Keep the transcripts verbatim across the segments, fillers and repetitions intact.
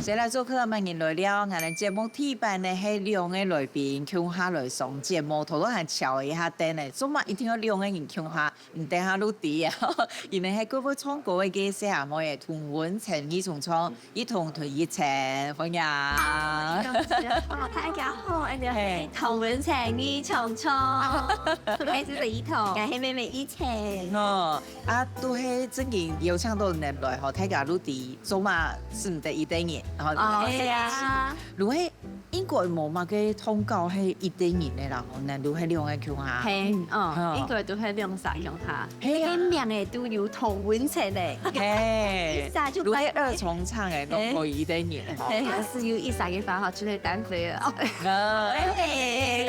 接下來做客，歡迎來尞。𠊎等節目第一擺呢，係兩個來賓共下來上節目，頭先還敲一下燈呢，做麼一定愛兩個人共下？你等下就知啊。佢等係蓋會唱歌个細阿妹仔，童文成、二重唱，一同同一層，歡迎。大家好，大家好，哎呀，嘿，童文成、二重唱，哎，這是一同，𠊎係妹妹一層。哦，啊，都係正經邀請到你來吼，大家就知做麼係毋得一個人，吼，哦，係啊。如果應該無麼个通告係一個人个啦，吼，難道係兩個共下？係，哦，哦。應該都係兩儕共下。係啊。該名仔都有童文成个。係。一下就，如果二重唱个，都可以一個人。係。假使有一儕个話，吼，就係單飛了。啊，哎，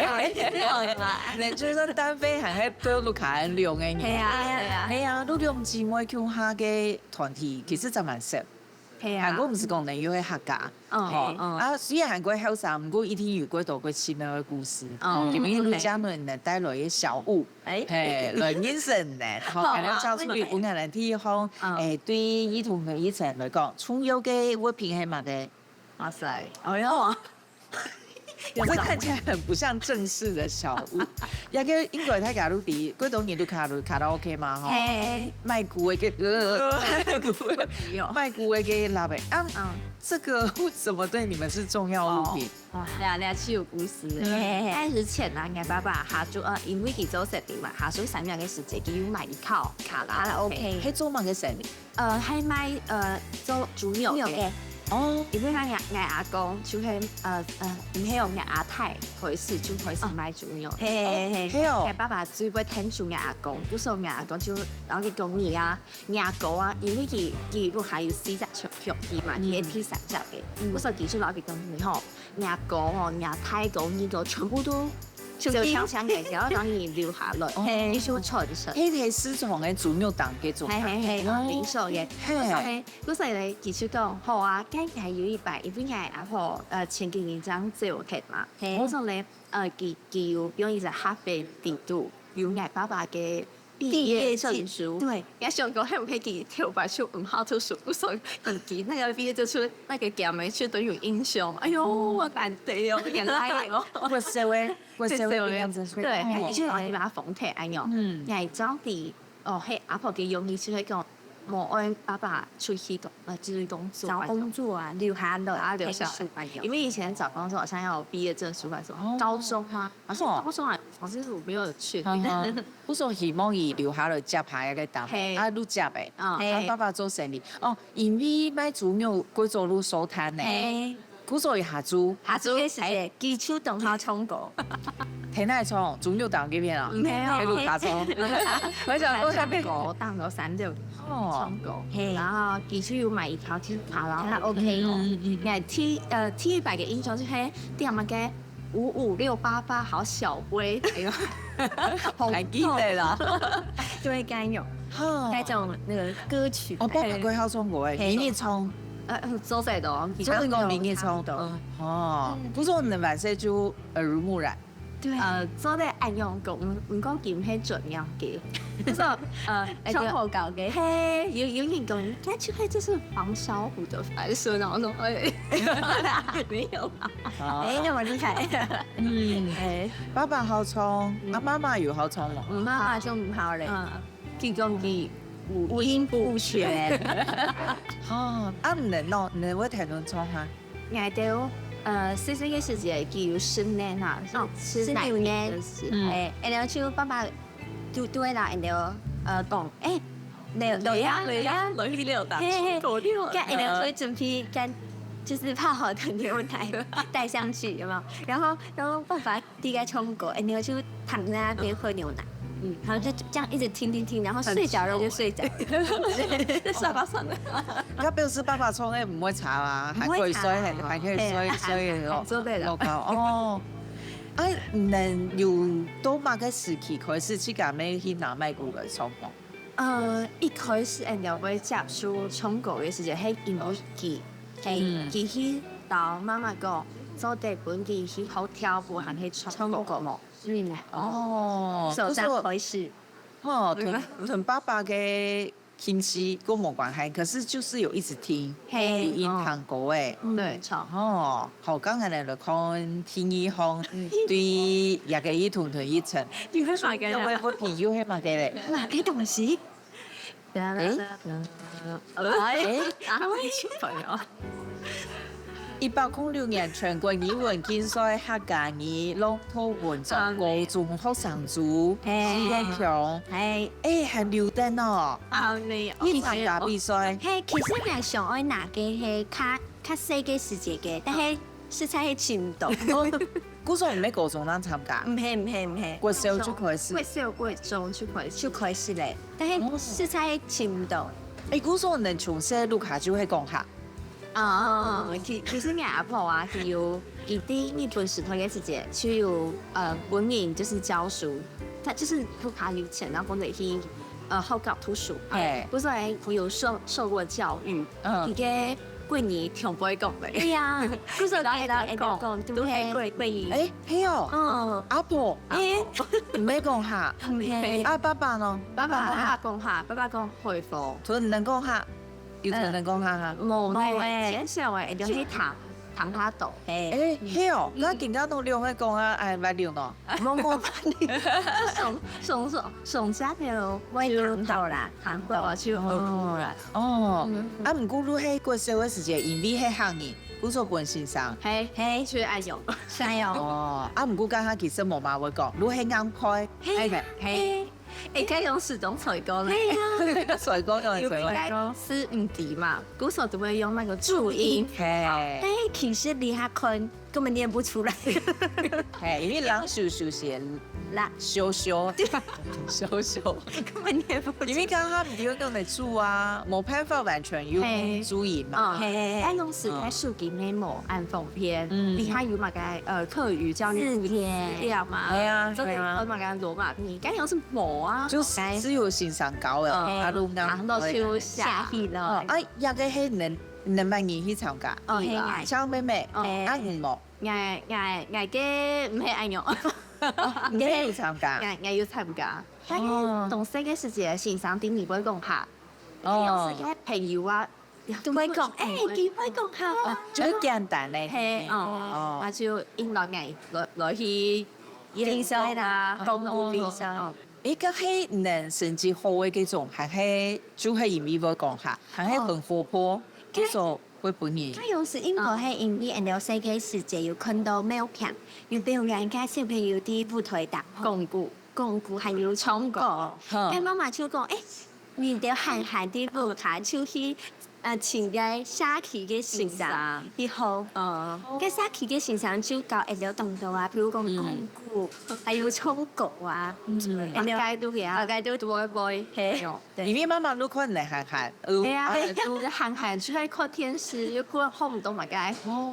那就是說單飛還係對盧卡恩兩個人。係啊，係啊。係啊，就兩姊妹共下个團體，其實真蠻適。 係啊。還過毋係講呢，又係客家。嗯，吼，嗯。啊，雖然還過後生，毋過一定有過多過奇妙个故事。嗯，你們一路家人呢帶來个小物，哎。嘿，來認識呢，吼，好，還要交出去，好。分𠊎等地方，嗯。哎，對兒童个一層來講，重要个物品係麼个？哇塞，哎喲。 這看起來很不像正式的小屋。這個應該大家都知，過多年都卡拉卡拉OK嘛，吼。嘿。賣鼓个，呃，賣鼓个，賣鼓个个喇叭。啊，嗯。這個為什麼對你們是重要物品？哦，哇，這，這就有故事了。嘿，嘿，嘿。開始前啊，𠊎爸爸下晝，呃，因為佢做生理嘛，下晝三點个時節，佢有買一套卡拉OK。卡拉OK。係做麼个生理？ 呃，係賣，呃，做豬肉个。豬肉个。哦。因為𠊎，𠊎阿公就係，呃，呃，毋係哦，𠊎阿太開始就開始賣豬肉。嘿，嘿，嘿。係哦。𠊎爸爸最會𢯭手𠊎阿公，故所𠊎阿公就，然後佢講你啊，若哥啊，因為佢，佢屋下有四隻兄，兄弟嘛，嗯。佢係第三隻个，嗯。故所佢就摎佢講你吼， 若哥吼，若大哥、二哥全部都就搶搶个，然後當然留下來，哦。嘿，就傳承。係在市場个豬肉檔个做法。嘿，嘿，嘿，哦。零售个。嘿。故所呢，故所呢，佢就講，好啊，該還有一擺，因為𠊎阿婆，呃，前幾年正走忒嘛，嘿。故所呢，呃，佢，佢有用一隻黑白底肚，有𠊎爸爸个 畢業證書。畢業證，對。也想講，係毋係佢頭擺就毋好讀書，故所佢那個畢業證書，那個佢阿姆就都有印象。哎喲，哦。我難得哦，原來哦。我社會，我社會的樣子，對，哦。就把它封起來，哎喲。嗯。哎，這樣子，哦，嘿，阿婆个用意就係講，無愛爸爸出去工，呃，就是工作，找工作啊，留下來，啊，留下來，看書。哎喲。因為以前找工作好像要有畢業證書還是什麼，哦。高中啊，好像高中啊，好像是我沒有確定。嗯哼。 故所希望佢留下來接下个單位，嘿。啊，就接个。嗯。啊，嘿。爸爸做生理。哦，因為賣豬肉，故所就收攤呢。嘿。故所佢下晝。下晝个時節，哎。佢就當下唱歌。在哪唱？豬肉檔該片啊？沒有。還有卡唱。我想，我想，唱歌，當到三六，哦。唱歌。嘿。然後佢就有買一條去卡拉卡拉OK哦。嗯，嗯，嗯。哎，第，呃，第一擺个印象就係，點麼个 五五六八八好小杯，哎喲，還記得啦。就會該用，哈。該種那個歌曲。哦，爸爸過好唱歌欸，嘿。你，你唱。呃，呃，做得的哦，做得講你，你唱。嗯。哦，嗯。故所你們本身就耳濡目染。對。呃，做得恁樣講，嗯，毋過佢毋係專業个。故所，呃，哎，唱好高个。嘿，有，有人講，該就係，這是黃小 我的翻身，然後說，哎，沒有啦。好。哎，那麼厲害。嗯。哎。爸爸好唱，嗯。啊，媽媽有好唱無？嗯，媽媽就毋好咧。嗯。佢講佢五音不全。哦，啊，毋能哦，毋能會彈唱哈？𠊎兜，呃，細細个時節，佢有十年啊，哦，十六年。十六年。嗯。哎，然後就爸爸就，就會啦，然後，呃，講，哎， 六，六呀，六呀，六一六的，嘿，嘿，九六的。該，然後會準備，該，就是泡好的牛奶帶上去，有沒有？然後，然後爸爸在該唱歌，然後就躺在那邊喝牛奶，嗯，然後就這樣一直聽聽聽，然後睡著了就睡著。沙發上的。該表示爸爸唱个毋會差啊，還可以睡，毋會差。還，還可以睡，嘿，睡个哦。做得了。老高，哦。啊，你有到麼个時期開始自家愛去拿麥克來唱無？ 呃，一開始𠊎兜會接觸唱歌个時節，係因為佢，係，嗯。佢去摎媽媽講，做得分佢去學跳舞，還係唱歌。唱歌無？嗯。哦，所以正開始。吼，同，同爸爸个興趣，跟無關係，可是就是有一直聽，嘿，有印象歌誒。嗯，對，唱。哦，好，剛才來看第二項，嗯，對，這個一同同一層。你會耍个呀？因為我朋友係麼个咧？哪個東西？哎，哎，啊，我的朋友。一百空六年全國語文競賽客家語朗讀文章，高中學生組，嘿，四個強，嘿，哎，還留等哦。啊，你，你參加比賽？嘿，其實𠊎想愛拿个係較較細个時節个，但係實在係尋毋到。故所毋係高中正參加？毋係毋係毋係，國小就開始。國小國中就開始就開始咧，但係實在係尋毋到。哎，故所你從細屋下就會講客？啊，其其實𠊎阿婆啊，佢有佢在日本時代个時節，就有呃本人就是教書，他就是屋下有錢，然後分佢去呃學校讀書，嘿，故所佢有受受過教育。 嗯，佢个國語全部會講个。對呀，故所佢會講，都係國國語。哎，係哦，嗯，阿婆，哎，毋會講客，毋會。啊，爸爸呢？爸爸講客，爸爸講客話。同你能講客，有同能講客哈？無誒，無誒，真少誒，就係聽聽較多。哎，係哦，該今下都兩個講啊，哎，毋會呢？無無，上上上上下頭會聽到啦，聽到就好啦。 哦，啊，毋過你係國小个時節，因為係客人，故所分先生。係，係，就恁樣。係哦。哦，啊，毋過剛剛其實無麼會講，你係硬派。係，係。誒，該用始終才講呢。係啊。才講用才講。有比較是毋知嘛，故所都會用那個注音。係。誒，其實你還看 根本念不出來。嘿，因為人手手寫啦，修修，修修，根本念不出來。因為剛剛毋係用得出啊，無辦法完全用注音嘛。嗯，嘿，但用時態手機內無恁方便，嗯，你還有麼个呃客語教育資料嘛？係啊，所以係啊，有麼个羅馬拼音，該用是無啊，就係有先生教个，嗯，啊，都講，然後就下去了。哦，啊，這個係能能辦法去參加，哦，係啊，像妹妹，哦，啊，你無？ 𠊎𠊎𠊎个毋係恁樣。你有參加？𠊎𠊎有參加，但係當細个時節，先生對你會講客，哦，有時个朋友啊，都會講，誒，佢會講客啊，就係簡單个，係，哦，哦，啊就引導𠊎來來去，比賽啦，講比賽。誒，該係能成績好个該種，還係就係因為會講客，還係很活潑，就係 會分人。該有時應該係因為𠊎兜細个時節有看到貓片，有表演个小朋友在舞台頂高講古，講古還有唱歌。該媽媽就講：「誒，你兜閒閒在屋下就去呃請該社區个先生去學。」該社區个先生就教𠊎兜當多啊，比如講講古，還有唱歌啊，大概都會啊，大概都都會會，係。 因為媽媽都看你閒閒，係啊，啊，就閒閒就係看電視，又看學毋到麼个，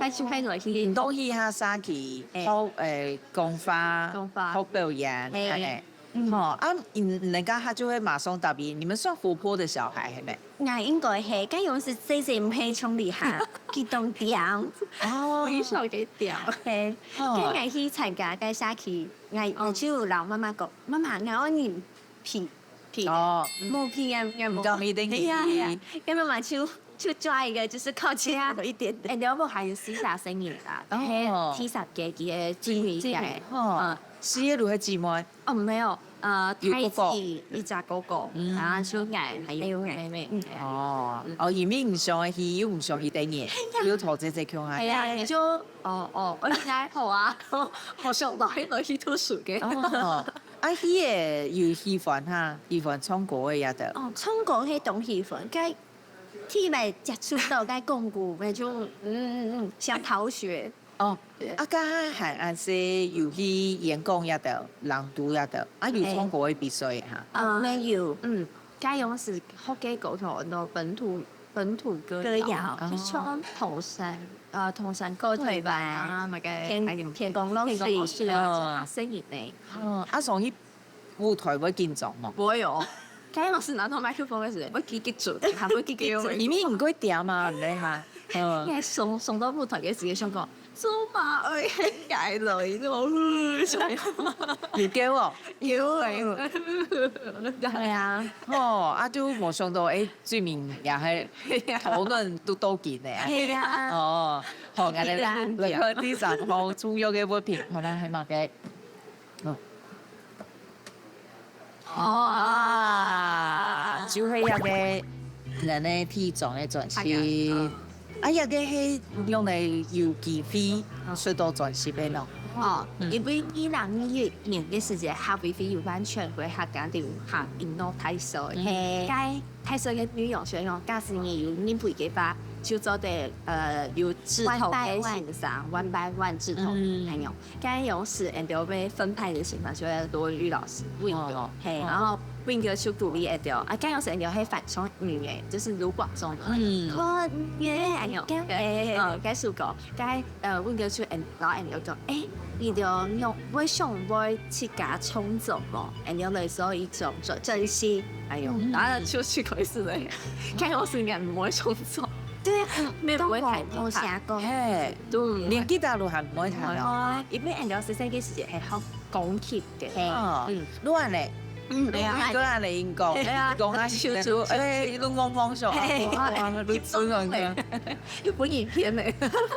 但就係來去。你都去下社區，學誒講話，講話，學表演，係，誒，吼，啊，人人家他就會馬上答應，你們算活潑的小孩，係無？𠊎應該係，但有時細細毋係從裡下，佢當恬。哦，佢上幾調。係，哦，該𠊎去參加該社區，𠊎𠊎就摎媽媽講，媽媽，𠊎愛人 皮，皮，哦，無皮啊，也無。毋敢一定皮。係啊，係啊，要不然就就抓一個就是靠近他的一點點。哎，你要不還有四下生意啦，哦，係，四十幾个姊妹个，姊妹，哦，嗯，四个都係姊妹。哦，沒有，呃，有哥哥。大姊一隻哥哥，嗯，然後就𠊎還有妹妹，嗯，哦，哦，因為毋想去，又毋想去等你，係啊，又拖姐姐共下。係啊，就，哦，哦，我應該好啊，好想來，來去讀書个。哦， 啊，佢个有喜歡哈，喜歡唱歌个也得。哦，唱歌係當喜歡，該特別接觸到該講古，𠊎就，嗯，嗯，嗯，想逃學。哦，對。啊，該還還係有去演講也得，朗讀也得，啊，有唱歌个比賽哈。呃，沒有，嗯，該用時學个歌曲，很多本土本土歌謠，歌謠，就像唐山，呃，唐山過台灣啊，那個天天光落水，天光落水啊，哦，聲音呢。 哦，啊，上去舞台會緊張無？會哦，該老師拿到麥克風个時，會嘰嘰嘴，還會嘰嘰嘴。因為你會嗲嘛，你知哈？嗯，因為上上到舞台个時，想講，做嘛愛改了，你知道吗？有夠哦。有欸。對啊。哦，啊，就無想到，欸，最尾也係討論都到今呢。係啊。哦，好，𠊎等來看第三項重要个物品，可能係麼个？嗯。哦，啊，就係該个人个體重个轉係。啊，該个係用來有機會出到轉係个咯。哦，因為二零二一年个時節，客委會有完全規劃該流行運動體操，係。該體操个內容，所以講，假使你有認為个話，就做得，呃，有志同个先生，one by one志同，還有。 該有時𠊎等愛分派个時節，就會多與老師問个，係，然後問个就鼓勵𠊎等，啊，該有時𠊎等會翻唱音樂，就是盧廣仲个，嗯，可能，哎喲，該，嗯，該首歌，該，呃，問个就，然後𠊎等講，欸，你等有會想愛自家創作無？𠊎等來做一種真心，哎喲，然後就去開始了，該有時𠊎毋會創作，對，沒有，不會彈吉他，係。 對，連吉他都還毋會彈哦。哦，因為𠊎等細細个時節係學鋼琴个。係。哦，嗯，你恁呢？嗯，對啊。你恁呢應該，對啊，講啊，就，就，欸，你都戇戇笑啊，係，哇，你真个，有本影片呢。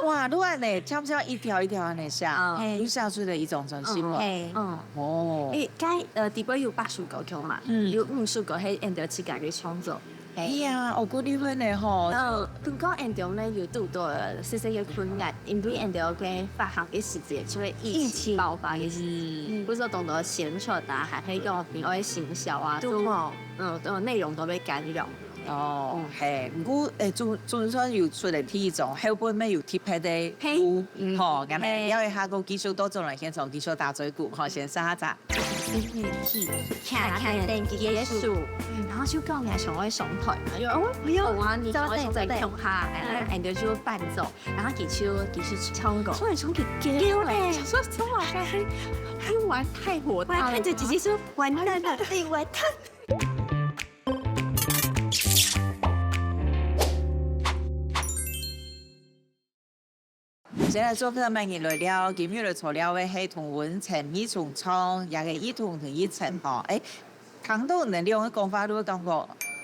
哇，你恁呢，像像一條一條恁呢寫，嗯，係，有寫出來一種真心嘛。係，嗯，哦，欸，該，呃，底背有八首歌曲嘛，嗯，有五首歌係𠊎等自家个創作。 哎呀，哦，鼓勵分的吼。嗯，不過𠊎等呢有堵到細細个困難，因為𠊎等个發行个時節就係疫情爆發个時節，嗯，不是說懂得宣傳啊，還係講你愛行銷啊，都，嗯，都內容都被干擾。哦，係，不過，欸，總，總算有出來第一張，後背乜有特別个，係，吼，𠊎等邀一下个技術到中來現場，技術打嘴鼓，吼，先生下咋。 新媒體，卡卡等結束，然後就講𠊎想愛上台，就哦，不要，好啊，你想愛上台共下，哎，就伴奏，然後佢就佢就唱歌，唱來唱去，夠嘞，想說這麼開心，還玩太火大了，看著姐姐說完蛋了，哎，完蛋。 先來做客，歡迎來尞，今日來坐尞个係同溫層二重唱，也係一同同一層吼。欸，聽到你兩个講話都會感覺，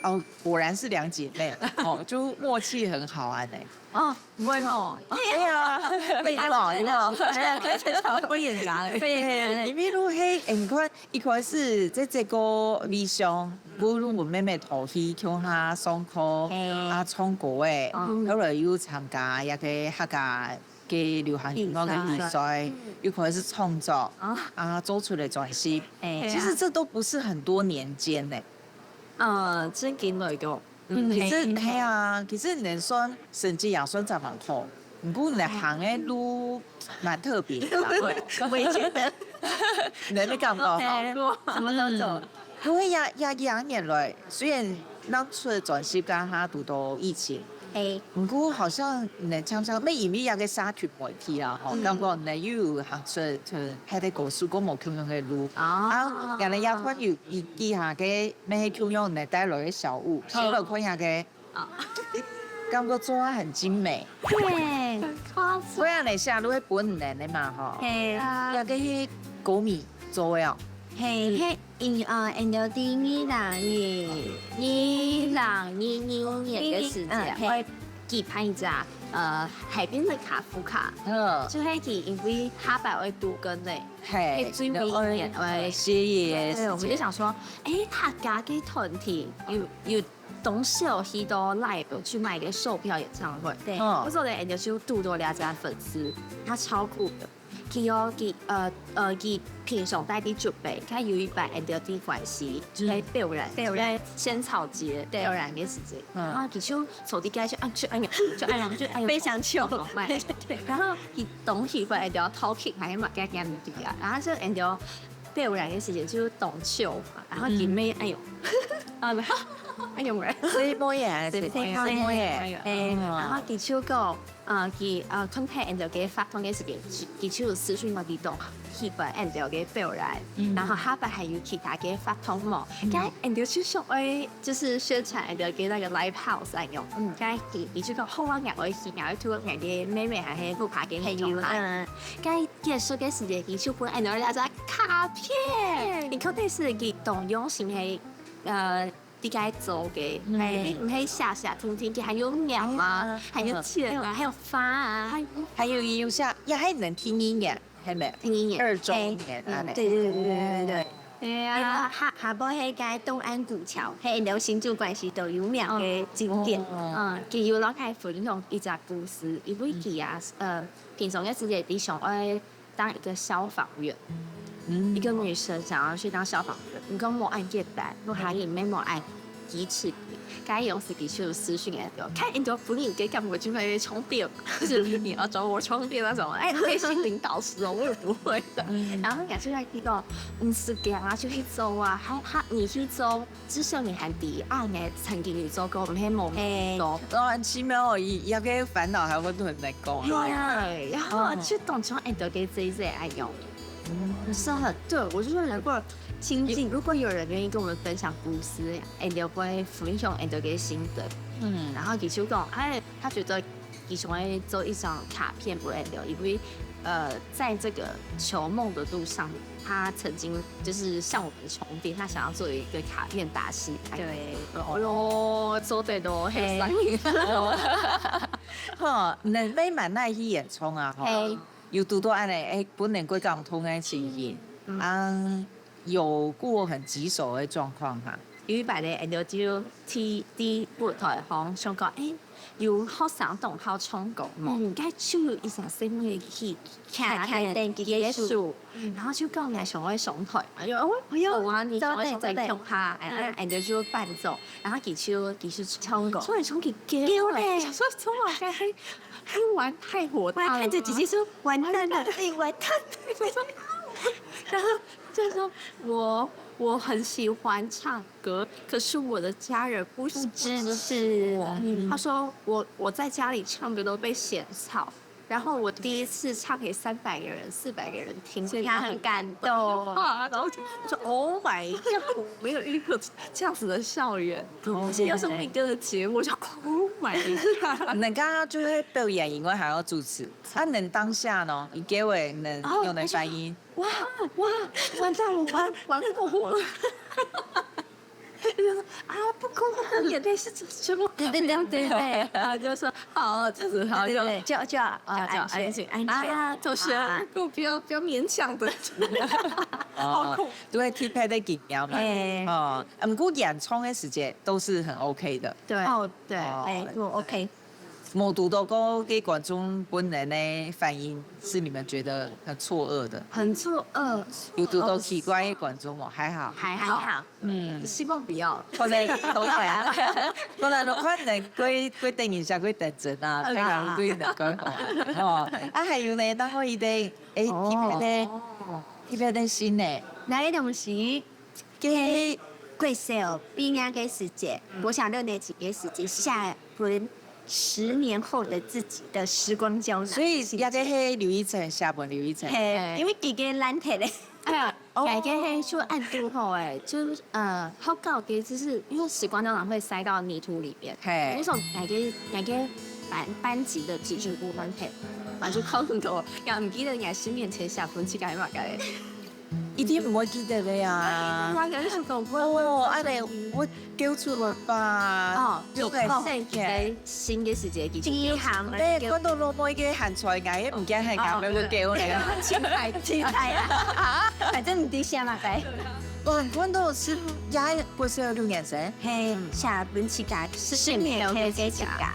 哦，果然是兩姐妹，哦，就默契很好啊呢。哦，毋會哦。對啊，對啊，對啊，對啊，對啊，因為都係，欸，你看一開始在這个位上， 無論分妹妹討去共下上課，係，啊，唱歌欸，嗯，後來又參加一个客家个流行音樂个比賽，比賽，又開始創作，啊，做出了專輯。欸，其實這都不是很多年間呢。呃，正經來講，嗯，其實，係啊，其實你算成績也算真蠻好，不過你行个路蠻特別的啦。我也覺得。你有感覺？好過，什麼都走。 因為這，這幾年來，雖然咱出專輯該下堵到疫情，係，毋過好像你常常，乜因為這个社群媒體啊，吼，感覺你又有行出，出，還在歌手个無共樣个路。啊，原來也看有一幾下个，乜係共樣你帶來个小物，先來看下个，感覺做得很精美。對，很誇張。不然你寫都會本人的嘛，吼。係啊。這个係歌迷做的哦。係，係。 因，呃，𠊎等在二零二，二零二二年个時節，嗯，係。會舉辦一隻，呃，海邊的卡夫卡，嗯，就係佢因為下擺愛都更呢，係，係最尾一年，哎，係耶，對，我們就想說，欸，客家个團體有，有當少去到live去買个售票演唱會，對，嗯，我說的，𠊎等就堵到這隻粉絲，他超酷的。 佢哦，佢，呃，呃，佢平常帶个竹杯，佢有一擺𠊎等个關係，就在表演，表演，仙草節表演个時節，然後佢就坐在該就啊，就哎呀，就哎呀，就哎呀，非常糗。對，然後佢當時會𠊎等偷聽，還嘛該該物件啊，然後就𠊎等表演个時節就當糗嘛，然後佢妹，哎喲，啊，然後哎呦喂，細妹仔，細妹仔細妹仔，哎，嗯然後佢就講，呃，佢呃，contact Andrew个活動个時間，佢就私訊我，佢當喜歡Andrew个表演，然後下擺還有其他个活動無？該 Andrew 就想愛就是宣傳Andrew个那個 live house 恁樣，嗯，該佢佢就講好啊，𠊎愛去，𠊎愛同𠊎个妹妹還係屋下个人講下。嗯，該結束个時間，佢就分Andrew一張卡片，你看，但是佢當用心个，呃。自家做个，嗯你毋係寫寫聽聽，佢還有鳥啊，還有錢啊，還有花啊，還有還有有寫，也還能聽一年，係咪？聽一年二週年啊，對對對對對對。對啊，下下背係該東安古橋，係Andrew新竹關西都有名个景點。嗯，佢有摎𠊎分享一隻故事，因為佢啊，呃，平常个時節，佢想愛當一個消防員。一個女生想要去當消防員，你講無恁簡單，我還以為無恁支持。該有時佢就私訊來說，看你都不理解，幹嘛就會充電，就是你要找我充電那種，哎，可以心靈導師哦，我也不會的。然後人家就在提到，嗯，是這樣啊，就去做啊，還還你去做，至少你還第一案呢，曾經有做過，毋係無做。哦，很奇妙哦，一一个煩惱還會同人講。对，然后就当初Andrew个这一些哎呦，是很对，我就是如果听听，如果有人愿意跟我们分享故事，哎，你会分享 Andrew 个心得，嗯，然后佢就讲，哎，他觉得佢想要做一张卡片给 Andrew，因为呃，在这个求梦的路上，他曾经就是向我们求婚，他想要做一个卡片打气，对，哦哟，做得到，嘿，吼，你每晚愛去演唱啊，吼，嘿。有堵到恁呢，哎，本人過感動个情形，啊，有過很棘手的狀況哈。有一擺咧，Andrew就去佇舞台項想講，哎，有學生當好唱歌嘛，嗯，該就有一隻細妹去卡卡等結束，然後就講𠊎想愛上台，哎呦，哎呦，我啊，你想愛上台唱下，哎，Andrew就伴奏，然後佢就佢就唱歌，唱來唱去，叫咧，想說唱啊，該還還玩太火大了，看著姐姐說完蛋了，哎，完蛋了，然後就說我我很喜歡唱歌，可是我的家人不支持我。他说我我在家里唱歌都被嫌吵，然后我第一次唱给三百个人、四百个人听，所以他很感动啊。然后就说 Oh my god，我没有遇过这样子的校园，要是我一个的节目，我就 Oh my god。人家就係表演以外還要主持，啊，你當下呢，你給我能用的反應。哇哇，完蛋了，完完了，我火了。啊，不哭，眼泪是什么？对对对对对，啊，就说好，这样子，好，就对，就就啊，就安静安静啊，同学，不不要不要勉强的，好苦。都會特別的緊張嘛。哦，毋過演唱的時節都是很 OK 的。对，哦，对，哎，我 OK。無堵到過給觀眾本人的反應是你們覺得很錯愕的？很錯愕，有堵到奇怪的觀眾嗎？還好，還好，嗯，希望不要。可能都來啊，可能都可能過過等一下，過等陣啊，看看過等講哦。啊，還有呢，當然一定，誒，特別的，特別的心呢，哪一種是？給國小畢業个時節，國小六年級个時節，寫分十年後的自己的時光膠囊。所以這个係劉一成，寫分劉一成。嘿，因為佢个爛忒咧。哎呀，大家係就恁堵好誒，就是呃，學校个就是因為時光膠囊會塞到泥土裡面，嘿那種大家大家班班級的記憶部分，嘿，反正看很多，也毋記得你十年前寫分自家係麼个。一定毋會記得个呀。我感覺是懂不哦，恁呢，我叫出來吧。哦，就在在在新个時節，第一行哎，看到老妹个行出來，𠊎也毋驚，還敢要叫咧。期待期待啊，反正你底下嘛，在哇，看到是也國小六年生，嘿，寫分自家十年後个自家。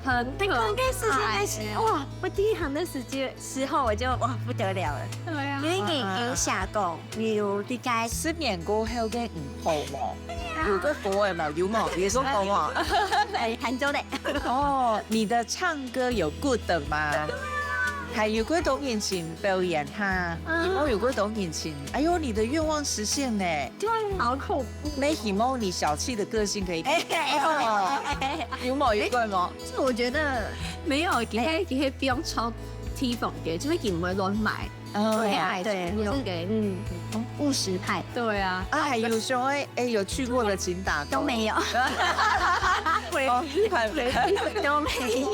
很可那个时间开始，哇！我第一行的时间时候我就哇不得了了，对啊因为你有写过，你有你该十年过后个五后嘛，有个国外嘛，有嘛，也说国嘛。哎，杭州的，哦，你的唱歌有 good 的吗？還有幾多人情表演哈，啊。以後有幾多人情，哎呦，你的願望實現呢。對，好恐怖。沒希望你小氣的個性可以。哎，哎，哎，哎，哎，有無有過無？這我覺得沒有，其實其實不用抽 T 房間，就是你們亂買。哦，對啊，對，對，就是，OK。嗯，務實派。對啊。啊，還有說，哎，哎，有去過的請打勾。都沒有。哦，還都沒有。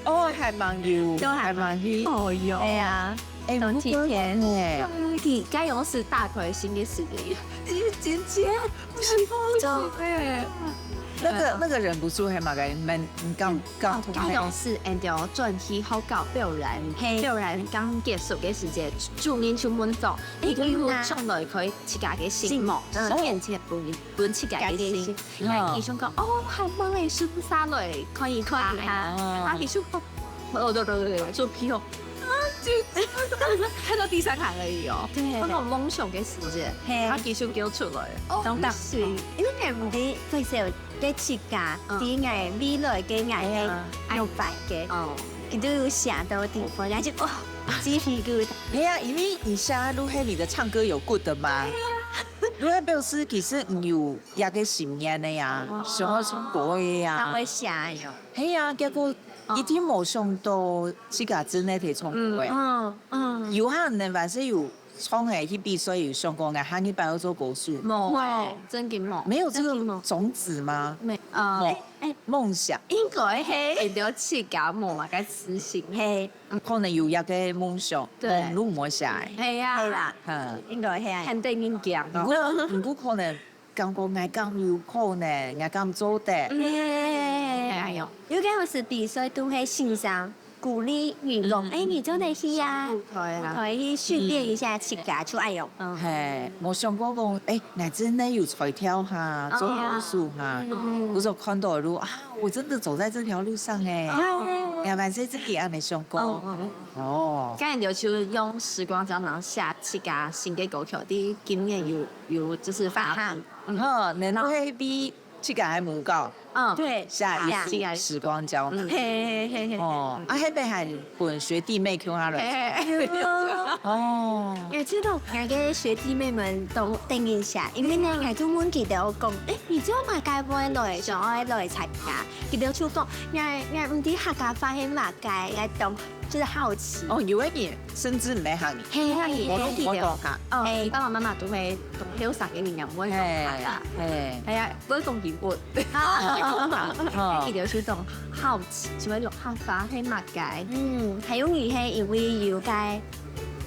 哦，還蠻有，都還蠻有。哦，有。對啊，哎，都提前。不過呢，你該有是大開心的事情。姐姐，不是，對。那個，那個忍不住還蠻該，蠻，你講，講，哦，該有是，and轉去學校表演，嘿。表演剛結束的時節，主任就問講，哎，你有將來可以自家个心無？嗯。面前分，分自家个心。 嗯。然後佢就講，哦，還吂誒，係毋係來看一看啊？看一下。哦。啊，佢就講，哦，對對對對，做屁哦。啊，就看到第三行而已哦。對。看到夢想个時節，嘿。啊，佢就叫出來。哦，當當。不行，因為你毋係最少在自家，嗯。在𠊎未來个𠊎个，哎呀。有擺个，哦。佢都有寫到地方，然後就，哇，雞皮疙瘩。哎呀，因為你寫到係你的唱歌有骨的嘛。對啊。你係表示其實你有 這个心願个呀，哦。想愛唱歌个呀。當會寫喲。係啊，結果一定無想到自家真个會唱歌个。嗯，嗯，嗯。有可能還係有唱个去比賽，有想講，哎，下一擺愛做歌手。無欸，真个無。沒有這個種子嗎？真个無。沒，呃，無。哎，哎。夢想。應該係，會了自家無麼个自信。嘿。可能有這个夢想，對。夢想無寫。係啊。係啦。嗯。應該係啊。肯定人講哦。不過，不過可能 感覺𠊎敢有可能，𠊎敢做得。嗯，哎喲。有个有時比賽都係先生鼓勵你講，嗯。哎，你做得去啊，對啊。可以訓練一下自家，就哎喲。嗯。嘿，無想過講，哎，𠊎真个有才調哈，哦。做歌手哈。嗯。有時候看到路啊，我真的走在這條路上哎。哦。𠊎還係自己恁樣想過。哦，哦，哦。哦。該你就用時光膠囊寫自家新个歌曲，你今年有，有就是發行。 嗯。吼，然後該比自家還無夠。嗯。對，下一次下一次。時光膠囊。嗯。嘿，嘿，嘿，嘿。哦，啊，該邊還分學弟妹共下來。嘿，嘿，嘿。哦。也知道，𠊎个學弟妹們都等一下，因為呢，𠊎都問佢兜講，哎，你做麼个會來，想愛來參加？佢兜就講，𠊎，𠊎毋知客家話係麼个，𠊎當，就是好奇。哦，有个人 甚至毋係客語。嘿，客語，我都，嘿，我都客。哦，嘿。爸爸媽媽都會，都後生个人也毋會講客啦。嘿，嘿。哎呀，毋會講英文。哦。佢兜就當好奇，就會講客話係麼个。嗯，還有你係因為有个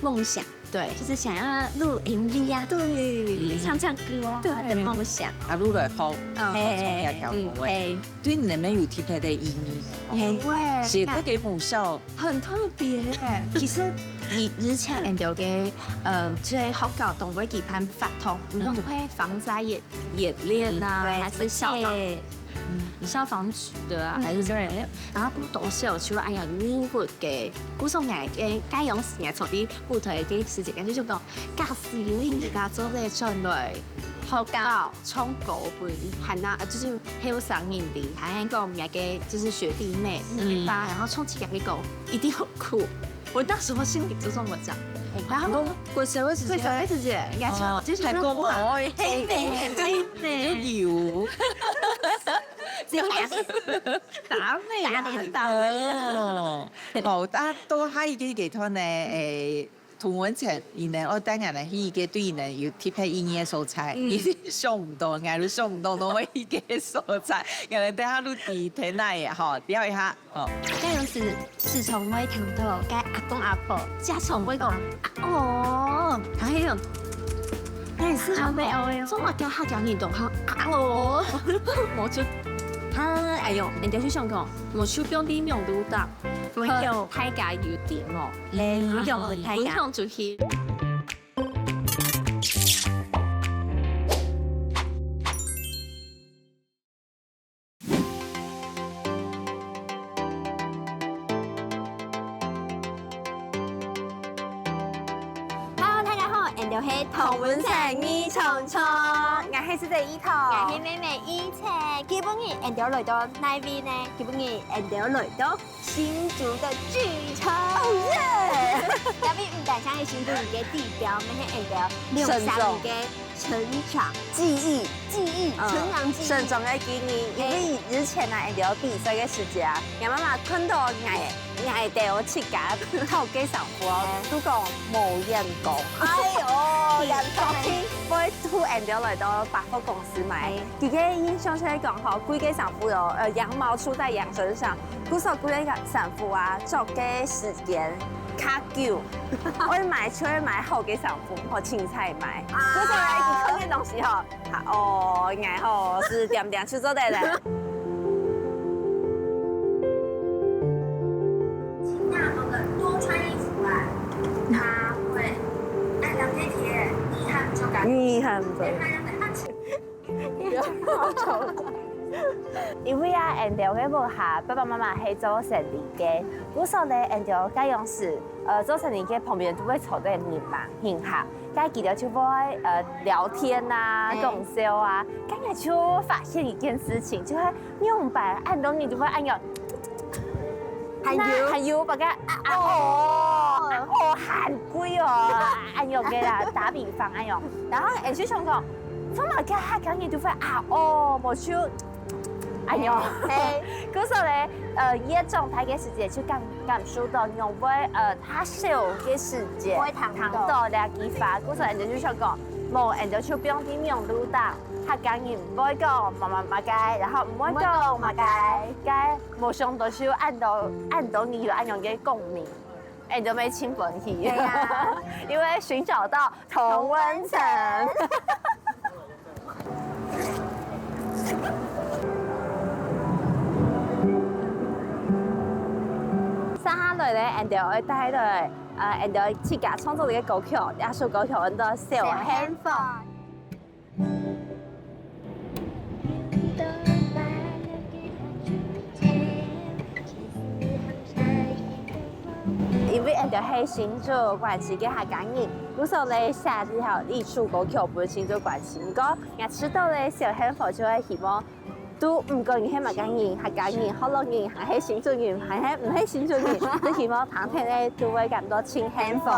夢想，對。就是想要錄MV啊，對，嗯。唱唱歌啊，對。的夢想。啊，錄了後，哦。嘿，唱這條歌，嗯，嘿。對你們有特別个意義。嘿。寫歌給母校， 很特別欸。其實以，以前𠊎兜个，呃，這學校都會舉辦活動，嗯。然後會防災演，演練啊，嗯，對，還是消防，對。嗯，消防局的啊，嗯。還是這樣。然後當時就，哎呀，你會給，故所𠊎个，該用時間從你舞台个時間，就講，假使有人家做得轉來學校唱歌分，還啊，就是後生人的，還有講𠊎个，就是學弟妹，嗯。吧，然後唱自家个歌， 一定很酷。我當時我心裡就這麼想。然後，你講，過社會時節。過社會時節，應該是，哦，就是太過分了。哦，嘿，嘿，嘿，嘿。有。只有打死。打死啊。打死啊。哦，好，大家都還已經給團呢，誒， 同文成，佢呢，愛帶𠊎等去一個對佢呢有特別意義个所在，嗯。佢想毋到，𠊎都想毋到，都會去个所在，𠊎等等下都知在哪个吼，聊一下，吼。該有時時常會聽到，該阿公阿婆，家常會講，阿哦，還有，該是阿婆，阿婆哦。做麼个客家人都好，阿哦，我就，啊，哎喲，人家就想講，我就不用你用都打。 會有大家有點哦，嗯，有點分大家。分享出去。Hello，大家好，and 我係唐文成二重唱，𠊎係師姐一彤，𠊎係妹妹一切。今晡日𠊎兜來到哪位呢？今晡日𠊎兜來到新竹个巨城。哦耶！這位毋單淨係新竹人个地標，乜係𠊎兜六十歲个成長記憶，記憶，嗯，成長記憶。成長个記憶，因為以前啊，𠊎兜比賽个時節啊，𠊎媽媽看到𠊎，𠊎兜自家討該衫褲哦，都講無眼光。哎喲，眼光。會渡𠊎兜來到百貨公司買。佢个印象就係講吼，貴个衫褲哦，呃，羊毛出在羊身上。故所貴个衫褲啊，著个時間較久，愛買就愛買好个衫褲，吼，清彩買。故所呢，佢看个東西吼，啊，哦，𠊎吼係恬恬就做得了。請大方的多穿衣服啊，他會，哎，兩天前，你還不就感，你還不，你還要等他。因為啊，𠊎兜个屋下爸爸媽媽係做生理个，故所呢，𠊎兜該央時，呃，做生理个旁邊都會坐著人嘛，人客，該佢兜就會呃聊天啊，講笑啊，該𠊎就發現一件事情，就係仰般恁多人就會恁樣。 還有，還有，把个啊哦，啊哦，還貴哦，恁樣个啦，打比方恁樣。然後𠊎就想講，做麼个客家人就會啊哦，無就恁樣。故所呢，呃，佢个狀態个時節就感感受到，因為呃，較少个時節會聽到這句話，故所𠊎就想講，無，𠊎就放在網路頂，客家人毋會講麼麼麼个，然後毋會講麼个，該 無想到就恁多恁多人有恁樣个共鳴，𠊎兜乜盡歡喜，因為尋找到同溫層。接下來呢，𠊎兜愛帶來，呃，𠊎兜自家創作个歌曲，這首歌曲安到《小幸福》。 因為𠊎兜係新竹關西个客家人，故所呢寫這條這首歌曲分新竹關西。毋過，𠊎知道呢，小幸福就係希望，都毋管你係麼个人，客家人、學老人，還係新竹人，還係毋係新竹人，都希望聽聽呢都會感到盡幸福。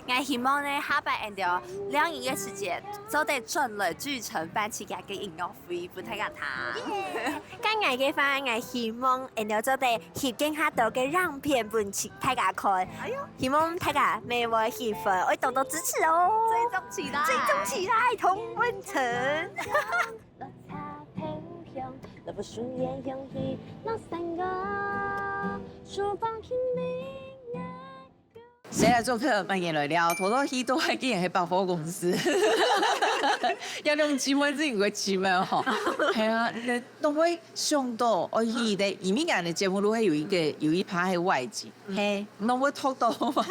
𠊎希望呢，下擺𠊎兜兩年个時間，做得轉來聚成辦自家个音樂會，分大家聽。該𠊎个話，𠊎希望𠊎兜做得翕更加多个影片分大家看。哎喲，希望大家乜會喜歡，愛多多支持哦。追蹤起來，追蹤起來，同溫層。 誰來做客？歡迎來了，頭頭去都還竟然係百貨公司，要用機會，自己个機會吼。係啊，你都會想到，哦，佢个移民个節目都會有一個有一趴係外景，係，你會talk到嗎？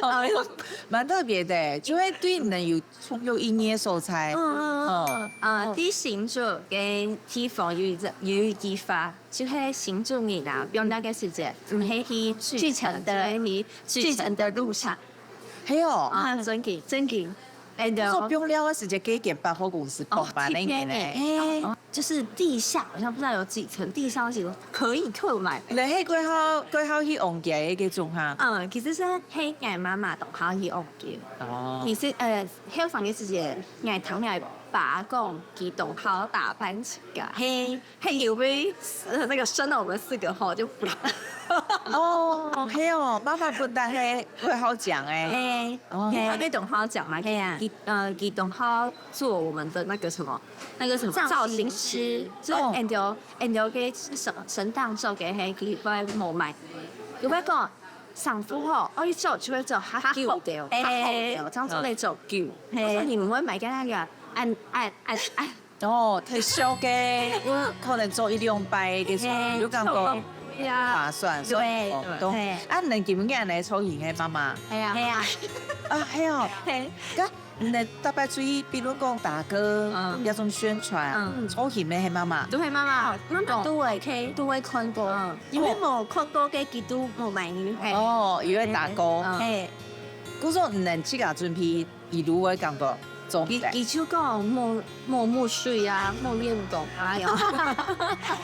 蠻特別的，就會對你有 重要意義个所在。嗯嗯嗯。啊，在新竹个地方有一隻有一句話，就係新竹人啊，放假个時節，毋係去聚成的，就係去聚成的路上。係哦。啊，真个真个。哎，對哦。做放假个時節，該間百貨公司爆滿个呢。哎，就是地下好像不知道有幾層，地下是可以購買。你係幾好幾好去逛街个該種哈？嗯，其實係係𠊎媽媽當好去逛街。 哦。其實，呃，後生个時節，𠊎聽𠊎爸講，佢當好打扮自家，係，係因為，呃，那個生了我們四個後就不要。哦，係哦，媽媽本來係會好講欸。係，哦，係，佢當好講嘛，係啊。佢，呃，佢當好做我們的那個什麼，那個什麼造型師。造型師。所以哦。𠊎兜，𠊎兜个什麼，成長著个係，佢會無買，佢會講， 衫褲吼，愛著就愛著較久个，較好个，哎，哎，哎，哎，這樣做得著久。哎。所以你們會買个那個，恁，恁，恁，恁。哦，忒俗个，可能做一兩擺个時候，哎，就感覺，對啊。划算，對，哦，懂。哎。啊，你今日來創業个媽媽？哎呀。哎呀。啊，係哦。哎。該你个大白嘴，比如講打歌，嗯這種宣傳，嗯操心个係媽媽。都係媽媽，媽媽都會，都會看過，因為無看過个佢都無買。係哦，因為打歌，嗯係，故所你自家準備，一路會感覺做得。佢佢就講莫莫墨水啊，莫練功啊喲。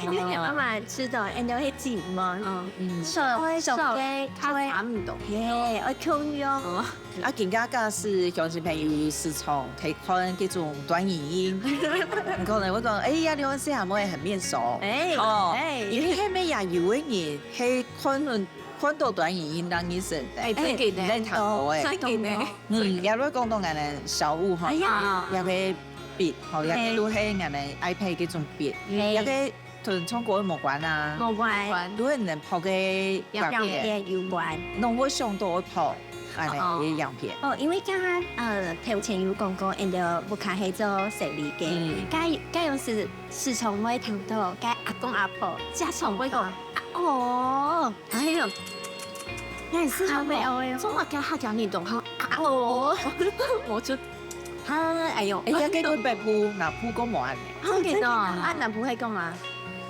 因為媽媽知道，人家會緊嘛，嗯，手手个他查毋到。係，愛共樣。哦，啊，今日假使鄉親朋友有時常去看這種短影音，你可能會講，哎呀，你看這下妹很面熟。哎哦，哎因為後面也有个人係看看到短影音當認識的，哎，真个呢，你在談過哎，真个呢，嗯，也會講到𠊎个小物哈，哎呀，也會筆，吼，也都係𠊎个iPad這種筆，哎也个同唱歌無關啊，無關，都係能拍个影片有關。攏會想到會拍，哎，哦个影片。哦，因為剛剛呃頭前有講過，𠊎兜屋下係做生理个，嗯該該有時時常會聽到，該阿公阿婆家常會講，哦，哎呀，那你時常會哦喲，中華家客家人懂哈，哦，我就，啊，哎呦，哎呀，這个北部南部个無恁呢。真个哦，啊，南部會講啊，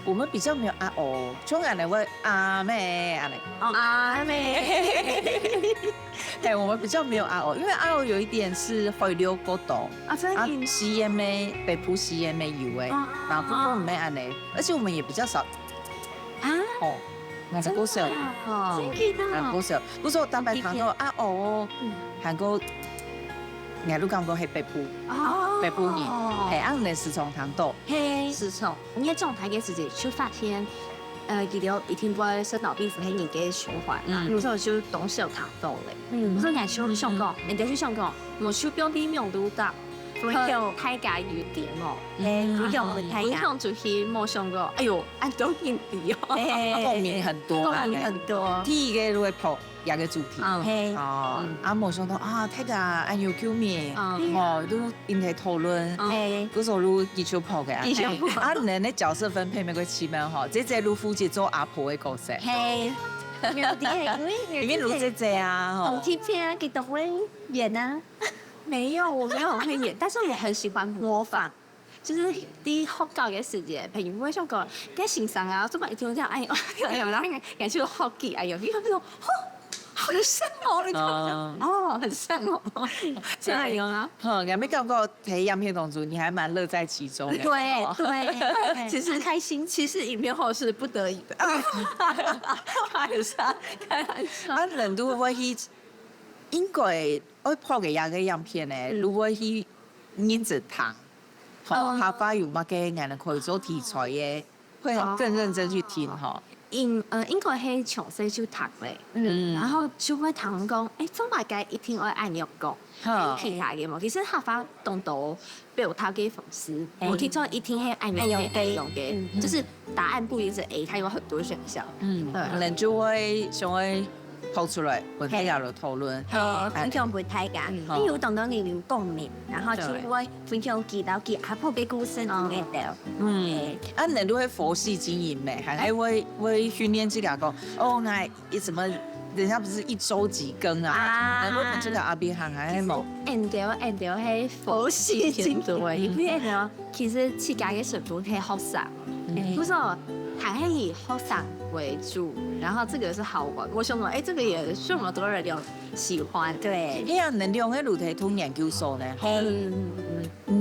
我們比較沒有啊哦，像恁呢會啊咩恁呢。啊咩，哎，我們比較沒有啊哦，因為啊哦有一點是海陸角度，啊，真啊个，西邊个北部西邊个有哎，啊南部个毋係恁呢，而且我們也比較少啊，哦，那是故所。哦，真个啊，呢，故所，故所坦白談到啊哦，還過，你都感覺係北部，哦，北部人，係恁呢時常聽到。嘿，時常，你个狀態个時節就發現，呃，佢兜一定會生老病死，係人个循環嘛，嗯所以就當少聽到咧。嗯所以𠊎就想講，人家就想講，我手表裡面都打，分享大家有點哦，哎，分享分大家，分享出去，無想過，哎呦，恁多人知哦，哎共鳴很多啊，共鳴很多。第一个就會拍這个主題。嗯，嘿，哦，啊，無想到啊，大家恁有共鳴，嗯哦，都因為討論，嗯嘿，故所就繼續拍个啊。繼續拍啊，恁呢角色分配乜个奇妙吼，姐姐就負責做阿婆个角色，嘿，有點，因為因為就姐姐啊，吼同，體片啊，佢都會演啊。沒有，我沒有很演，但是我很喜歡模仿。就是在學校个時節，朋友會想講，該先生啊，做麼一定這樣，哎呦，哎呦，然後人家就好奇，哎呦，你看那種，哦，好像哦，那種，嗯哦，很像哦，這樣有啊。哼，你還沒感覺在影片當中，你還蠻樂在其中的。對對，其實開心，其實影片後是不得已的，開玩笑，開玩笑。啊，恁都會去，應該會拍个這个影片呢，嗯都會去認真聽，吼，哦下擺有麼个𠊎等可以做題材个，會更認真去聽吼。應呃應該係從細就讀咧，嗯然後就會聽講，哎，做麼个一定愛恁樣講，哼，其他个嘛，其實客話當多表達个方式，哎無聽錯一定係恁樣个恁樣个，就是答案不一定是 A，它有很多選項。嗯，對可能就會想要拋出來，分大家來討論。嘿，分享分大家，嗯你有當多人有共鳴，然後就會分享幾到幾阿婆个故事之類的。嗯，啊，恁都會佛系經營咩？還係會會訓練自家講，哦，𠊎一什麼，人家不是一週幾更啊？啊還會跟這個阿比行還係無？恁多恁多係佛系前途个，因為呢，其實自家个身份係學生，嗯不是哦，還係以學生為主，然後這個是好玩。我想說，哎，這個也這麼多人有喜歡，對，哎呀，恁兩个都在讀研究所呢，吼。嗯，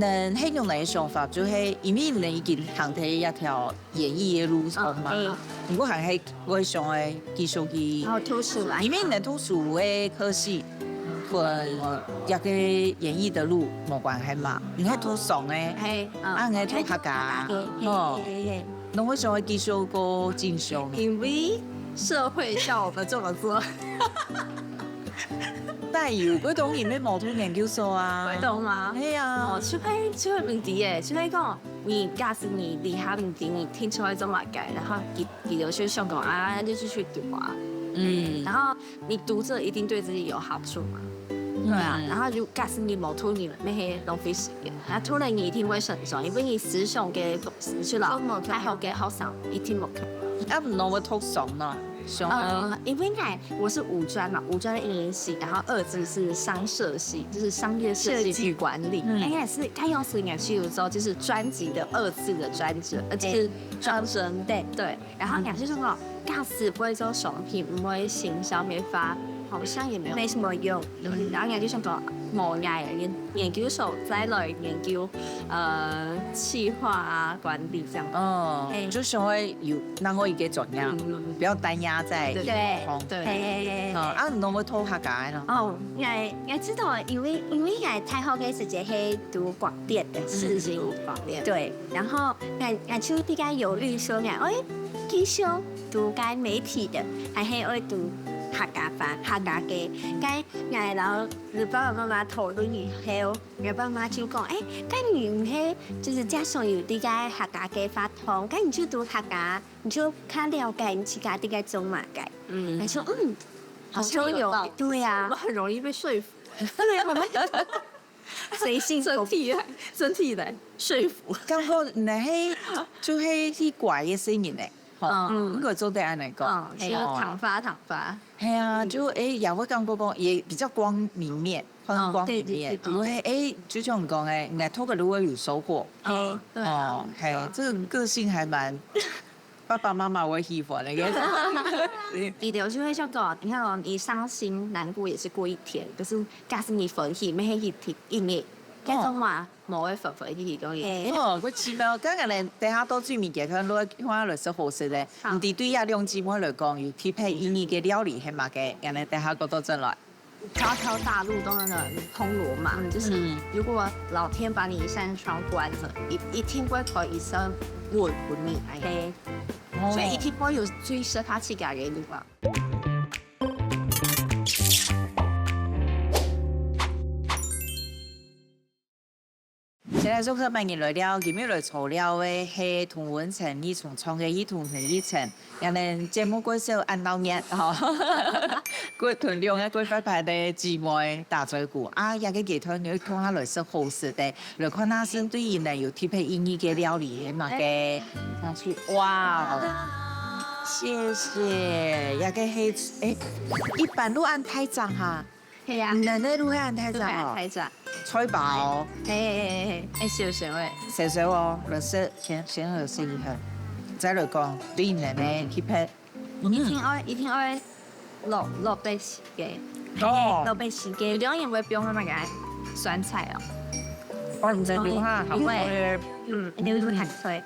恁係用哪个想法？就係因為恁已經行在一條演藝个路上嘛，嗯毋過還係會想要繼續去然後讀書啦，因為你讀書个科系，跟這个演藝的路無關係嘛，你還讀商个，嘿，嗯，啊，你還讀客家，哦，嘿嘿那為什麼繼續過進修呢？因為社會叫我們這麼做，但有个東西沒毛讀研究所啊，懂嗎？係啊哦，，就會就會毋知耶，就會講，你假使你離開毋知，你聽出來做麼个，然後佢佢就想講啊，那就繼續讀啊，嗯然後你讀這一定對自己有好處嘛，對啊，然後就假使你無讀，你那些浪費時間，那讀了你一定會成長，因為你思想个東西去了，太好个學生一定無可能。啊，毋會讀商呢？商啊，呃，因為我是五專嘛，五專一年系，然後二技是商社系，就是商業設計與管理。嗯哎，也是，他用四年去的時候，就是專技的二技的專職，而且是專職。对对。然后老师就说，假使不會做商品，不會行銷，沒法，好像也沒有没什么用。然后我就想说，無呀，研研究所再來研究，呃，企劃啊、管理這樣。哦哎，就想要有另外一个專業，嗯不要單壓在一个对方。对。哦，啊，你都會讀客家个咯？哦，也也知道，因為因為也大學个時節係讀廣電的，是是讀廣電。對，然後也也就比較猶豫說，哎，繼續讀該媒體的，還係愛讀客家班、客家个。該也摎爸爸媽媽討論以後，我爸媽就講，哎，該你毋係就是家上有這個客家个發通，該你就讀客家，你就較了解你自家在該做麼个。嗯我說，嗯，好像有，好像有道理對呀、我很容易被說服，對呀、我們隨性真的耶，真的耶，說服。感覺你係就係去怪个細人呢，吼，嗯應該做得恁樣講。嗯，就哦糖發糖發，係啊，就誒也會感覺講也比較光明面，很嗯光明面。對對對因為誒，就像你講誒，你來讀个如果有收穫，哦，對啊。哦，還有這個個性還蠻，爸爸媽媽會喜歡的。你就就會想講，你看哦，你傷心難過也是過一天，可是假使你歡喜，每日一日，該種嘛，無會歡歡喜喜个。哦，我奇妙，剛剛呢，等下到最尾結看，如果看來食好食的，好你對這兩姊妹來講，有特別意義个料理係麼个？然後等下過到轉來。条条大路都那个通罗马，就是嗯如果老天把你一扇窗关着，一一定会开一扇门给你，哎，嘿，哦所以一定会有最适合自己的地方。現在做客歡迎來了，今日來坐了个係同溫層一重唱个一同層一層，然後節目過少恁鬧熱吼，過同兩个過快派的姊妹打嘴鼓啊，這個階段你會共下來食好食的，來看下先對佢等有特別意義个料理係麼个。上去，哇哦，謝謝，這個係誒，一般都恁大隻哈。係啊，你等个都係恁大隻對啊，哦，開始啊，菜包，嘿嘿嘿嘿，哎，小小誒，細細哦，來食，先先來食一下，再來講，對你等个特別，一定愛一定愛落落白時間，哦落白時間，有種人會放那個酸菜哦，哦，你在流汗，好因為吃，嗯，一定會很脆，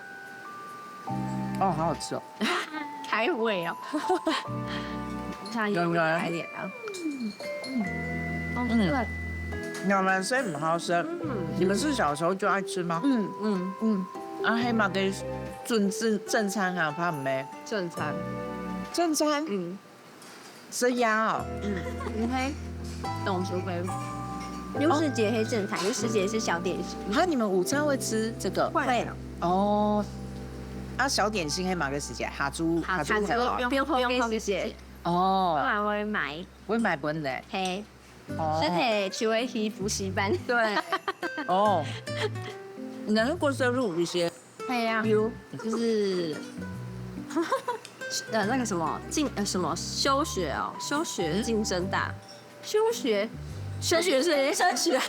哦，好好吃哦，開胃哦，像有有有開點啊，嗯，對，咬完所以很好吃。嗯你們是小時候就愛吃嗎？嗯嗯嗯，啊，係麼个正正正餐啊，怕沒？正餐，正餐嗯。是鴨哦，嗯，你會懂就會。有時節係正餐，有時節係小點心。哈，你們午餐會吃這個？會了，哦，啊，小點心係麼个時節？下晝下晝下晝不用不用時節，哦，還會買，會買分的。嘿，哦身體就會去補習班。對，哦，你能夠過生日一些，對呀，有，就是呃那個什麼競呃什麼休學哦，休學競爭大，休學休學是休學，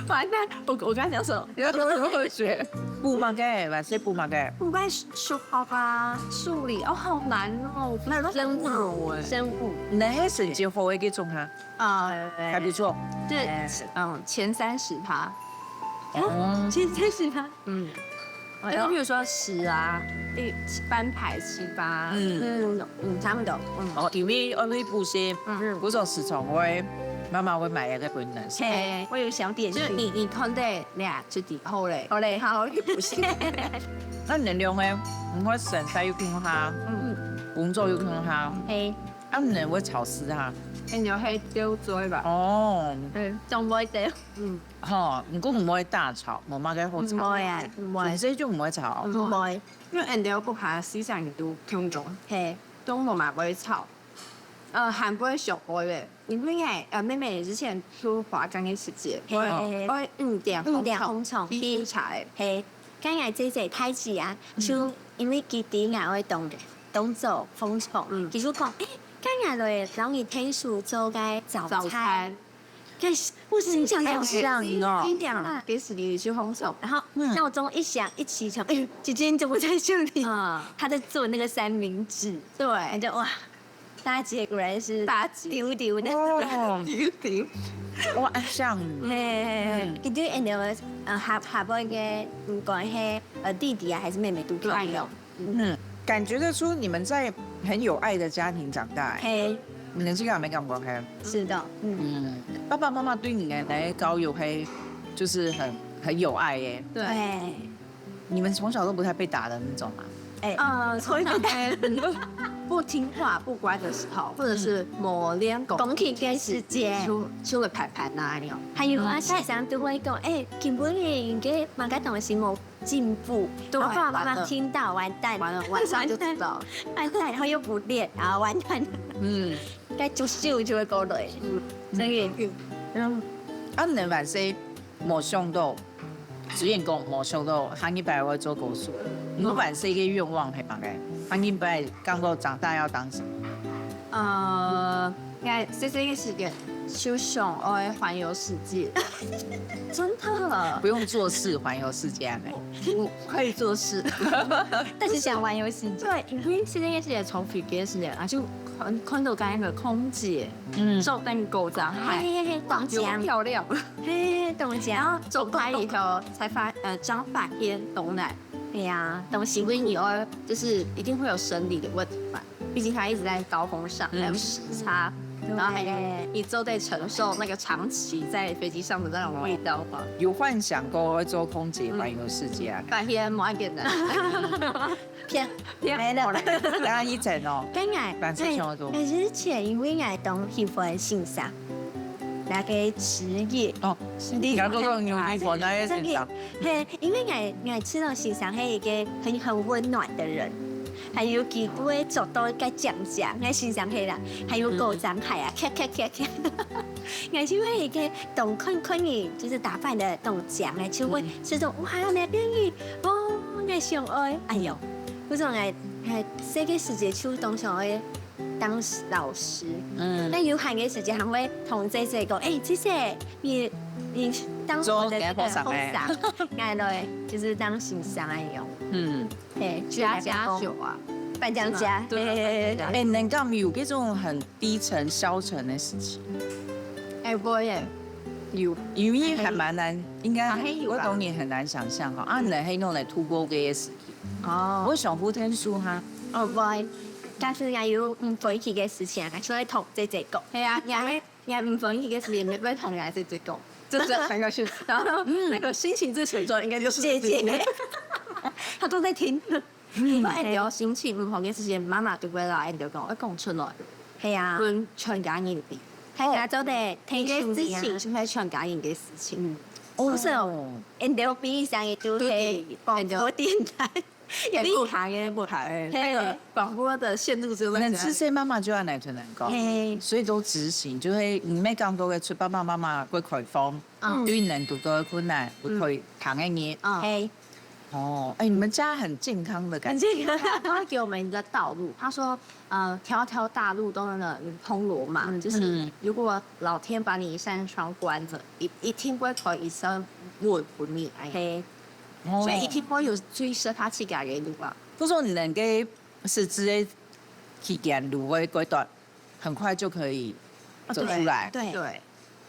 完蛋，我我剛才講什麼？要怎麼學？補麼个？還是補麼个？不管數學啊、數理哦，好難哦，那都真好哎，生物你係成績好个這種哈，啊，還不錯。對，嗯，前三十趴，哦，前三十趴，嗯，就比如說十啊，第班排七八，嗯嗯嗯，差不多，嗯哦，因為因為補習，嗯古早時常會媽媽會買一個分人。嘿，我有小點心，就你你看對，你啊，就底好嘞，好嘞，好，不行，那你兩个，你會生活又共下，嗯，工作又共下，嘿，啊，你會吵事哈？那你要黑丢追吧，哦，嗯，總會得，嗯，吼，你講毋會大吵，無麼个好吵，不會啊，不會，這就毋會吵。不會，因為人家屋下思想都共樣，嘿，都無嘛會吵，呃，還會小會咧。因為哎，呃，妹妹之前去華江个時節，嘿我我五點五點紅蟲去出差，嘿，剛才姐姐開始啊，就因為佢知我會懂，當早放鬆，嗯。佢就講，欸，今日來摎你𢯭手做个早餐。早餐。但是我心想，好像哦。一點啊，其實你就放鬆。然後鬧鐘一響，一起床，哎呦，姐姐你怎麼在這裡？嗯。他在做那個三明治。對。他就哇，大姐果然是大姐。丟丟的。哦。丟丟。哇，像。嘿，嘿，嘿。嗯。佢對𠊎等，呃，下，下輩个，不管係，呃，弟弟啊，還是妹妹都可以。都愛有。 嗯，感覺得出你們在很有愛的家庭長大欸。嘿。你們這個還沒講過，嘿。是的，嗯。嗯，爸爸媽媽對你們的教育，嘿，就是很，很有愛欸。對。對。你們從小都不太被打的那種嗎？欸，呃，從小，欸，不聽話、不乖的時候，或者是某連公公平的時間。就，就會拍拍那樣。還有啊，嗯。先生都會講，欸，今晡日你个麼个東西無 進步，對，然後爸爸媽媽聽到，完蛋。完了，晚上就知道。完蛋，然後又不練，然後完蛋。嗯。該就秀就會夠累。嗯。所以，嗯。啊，你還細，無想到，只能講無想到，下一擺會做歌手。你還細个願望係麼个？下一擺講到長大要當什麼？呃，應該細細个時間，就想愛環遊世界。真的。不用做事，環遊世界啊，沒？ 我可以做事。但是想玩遊戲。對，因為現在也是從飛機時間啊，就看，看到剛剛那個空姐，嗯。做那個高蹧鞋，嘿，嘿，嘿，當有漂亮。嘿，當然。然後走開以後才發，呃，張半天東南。對呀，東西。因為你要，就是一定會有生理的問題嘛。 畢竟他一直在高空上，嗯。還有時差，對。然後還有你都得承受那個長期在飛機上的那種味道嘛。有幻想過會做空姐環遊世界啊？嗯。白天無愛簡單。騙，騙，沒有啦。當然一層哦。當然，反正想要做。欸，欸，之前因為𠊎當喜歡欣賞那個職業。哦，你剛剛講你有喜歡那個欣賞。嘿，因為𠊎，𠊎知道欣賞係一個很，很溫暖的人。 還有佢會做到个靚靚，𠊎欣賞佢啦，還有高蹧鞋啊，嗯。咔咔咔咔。𠊎就會一個當看，看你就是打扮得當靚，𠊎就會，嗯。這種，哇，靚靚，哦，𠊎想愛，哎喲，這種𠊎，𠊎細个時節就當想愛當老師。嗯。但有閒个時節還會同姐姐講，欸，姐姐，你，你當我的，做𠊎个學生欸。呃，學生，𠊎來，就是當先生恁樣。嗯。 嘿，家家酒啊。扮家家，對，嘿，嘿，嘿，嘿。扮家家。欸，你敢有這種很低沉、消沉的時期？欸，會耶。有。因為還蠻難，應該，啊，嘿，有吧。我當然很難想像哦。啊，你係用來度過這些時期？哦。我想呼天書哈。哦，會。但是也有，嗯，分析个事情啊，所以同姐姐講。嘿啊，你還 你還毋分析个時間，你會同你姐姐講，這是很有趣。然後那個心情最沉重，應該就是姐姐。她都在聽。嗯。你有心情毋好个時間，媽媽都會來，你就講，會講出來，係啊。分全家人知。大家做得聽你个事情，就係全家人个事情。嗯。哦。不是哦，N L B上也就係廣播電台。 也不行个，不行个。嘿。那個廣播的線路之類的。你知細媽媽就恁樣同人講，嘿。所以都執行，就係毋係講到个出爸爸媽媽會開放，嗯。對人堵到个困難，嗯。會開通个人。嗯。嘿。哦，欸，你們家很健康的感覺。很健康。他給我們一個道路，他說，呃，條條大路都能通羅馬，嗯。就是，嗯。如果老天把你一扇窗關了，一，一定會開一扇門分你，哎。嘿。 哦。所以一定會有最適合自家个路啊。不過你兩個實際个期間，路个階段，很快就可以走出來。對。對。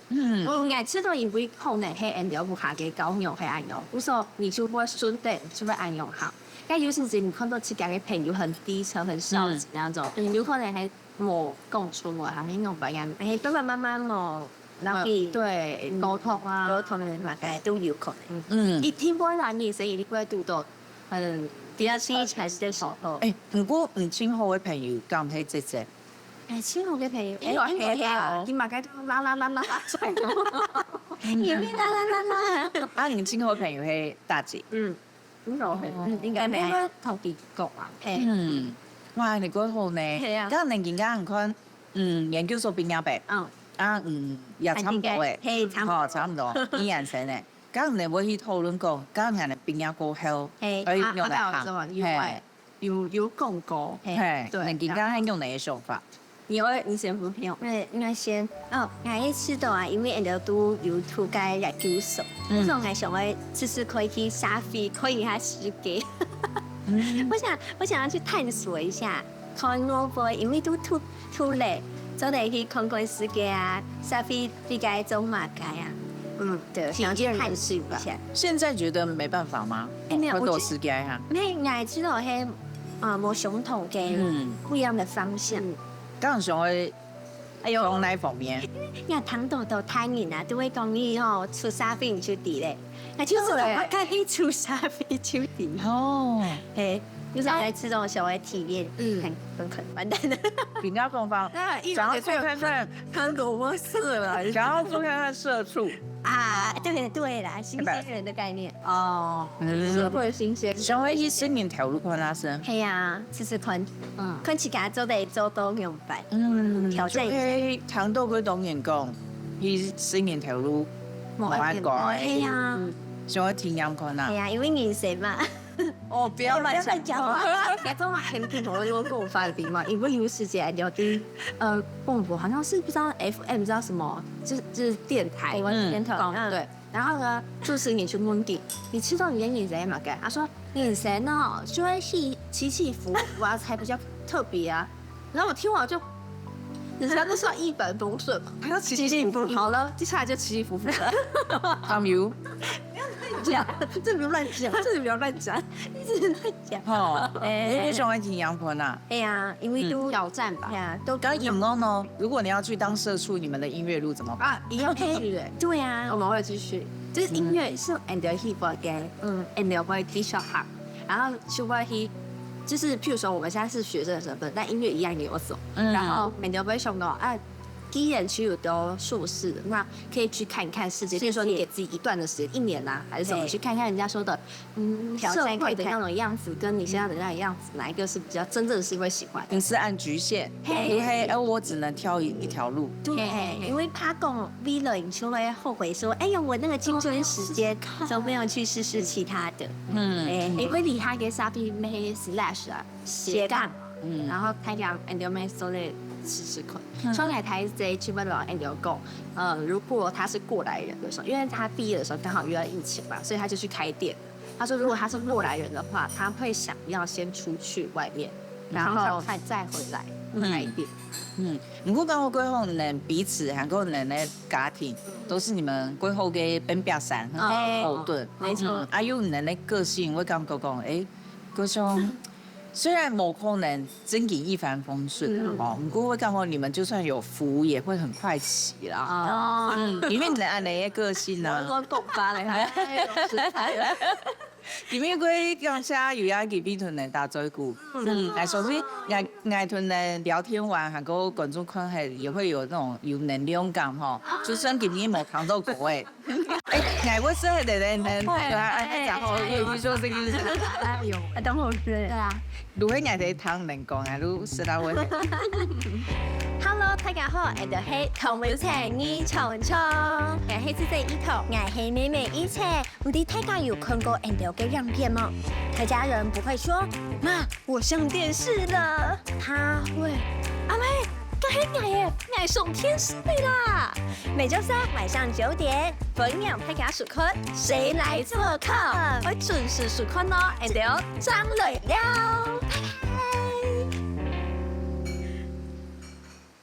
嗯。我應該知道，因為可能係𠊎屋下个教育係恁樣，故所你就會順等，就會恁樣行。但有時節你看到自家个朋友很低沉、很消極那種，嗯。有可能還無講出來，還沒有表現。欸，爸爸媽媽無 然後，呃，對，溝通啊。溝通个大概都有可能。嗯。一定會啦，你生意你會堵到，嗯，比較新奇的時候。欸，不過你盡好个朋友敢係姐姐？欸，盡好个朋友，欸，有，有，嘿，嘿，哦。你嘛該都啦啦啦啦啦，也沒啦啦啦啦。啊，你盡好个朋友係大姐。嗯。 應該，哦。嗯，應該無。應該同佢講啊。嘿。嗯，哇，你過好呢。係啊。該恁樣人家你看，嗯，研究所畢業吔。嗯。啊，嗯，也差毋多誒。嘿，差毋多。吼，差毋多，一年生誒。該恁樣會去討論講，該恁樣畢業過後，嘿，可以用來行。啊，啊，有什麼意外？嘿。有有讲过，嘿，对，恁个刚刚用哪个手法？你会你先分享？哎，我先，哦，我一直都啊，因为俺兜都有读个研究所，所以我想要试试可以去社会，可以下世界。我想，我想要去探索一下，看会不会，因为都读读了，做得去看看世界啊，社会比较做么个啊？嗯，对，想去探索一下。现在觉得没办法吗？哎，没有，我觉得，世界哈。没，我知道嘿，啊，无相同个，嗯，不一样的方向。嗯，刚刚想要，哎呦，从哪方面？你看，听到都大人啊，都会讲你吼，出社会你就知嘞。那就是我看你出社会就知。哦，嘿，就是来这种小的体验，嗯，很很可能完蛋了。比较方法，那一想要做看看，看过我死了，想要做看看社畜啊，对对啦，新鲜人的概念。 哦，社会新鲜。想要去新人头路看啊是？系啊，试试看，嗯，看自家做得做到仰般，嗯，挑战一下。就係聽到佢當然講，去新人頭路，無愛講，係啊，想要體驗看啊。係啊，因為人生嘛。哦，不要亂講話。該種很普通的一个共犯嘛，因為有時間就去，呃，廣播，好像是不知道F M，不知道什么，就是就是电台，台湾电台，嗯，对。 然后呢，主持人就问佢，你知道你的人生嘛？个，他说人生哦，就会起起起伏伏啊，才比较特别啊。然后我听完就，人家都说一帆风顺嘛，还要起起伏伏。好了，接下来就起起伏伏了。From you？讲，这不要乱讲，这你不要乱讲，一直乱讲。吼，哎，你想要去养分啊？哎呀，因为都挑战吧，哎呀，都。刚音乐呢？如果你要去当社畜，你们的音乐路怎么办？啊，一样继续哎。对啊，我们会继续，就是音乐是 and hip hop 的，嗯，and 会继续行，然后就会去，就是譬如说我们现在是学生的身份，但音乐一样也有走，嗯，然后 and 会想到啊，既然其实有都硕士，那可以去看看世界。比如说你给自己一段的时间，一年啊，还是什么，对，去看看人家说的，嗯，挑战看看社会的那种样子，跟你现在的那种样子，哪一个是比较真正是会喜欢的？你是按局限，嘿，因为哎，我只能挑一一条路。对，因为怕讲未来你就会后悔说，哎呀，我那个青春时间都没有去试试其他的。嗯，哎，因为你还给 sabi 没 slash 啊，斜杠。 嗯，然后他讲 and 没做的试试看。嗯，上台台这一句问了 and 讲，呃，如果他是过来人的时候，因为他毕业的时候刚好遇到疫情嘛，所以他就去开店。他说，如果他是过来人的话，他会想要先出去外面，然后再再回来开店。嗯，不过刚刚过后呢，彼此还有你们的家庭，都是你们过后的边壁山和后盾。没错，啊，有你们的个性，我感觉讲，哎，各种 虽然无可能真个一帆风顺，嗯，哦，不过我感觉你们就算有福，也会很快齐啦。哦，嗯，因为你的恁样的个性呢，我讲讲法嘞，哎呦，实在了。因为我刚才有要给 B 团的打嘴鼓，嗯，来，所以我我同你聊天完，还跟观众看，还也会有那种有能量感哈。就算今天没谈到国外， 哎，哎，我是很能能，对啊，哎，然后又又说这个，哎呦，啊，等会儿是，对啊，如何你得听人讲啊，如是啦我。Hello，大家好，我是同文成你聪聪，我是这一头，我是妹妹一切，不知大家有看过 Angel 的样片吗？客家人不会说妈，我上电视了，他会，阿妹，这是我耶，我上电视了啦。每周三晚上九点，分享大家 看，谁来做客？会准时收看哦，and 张磊了。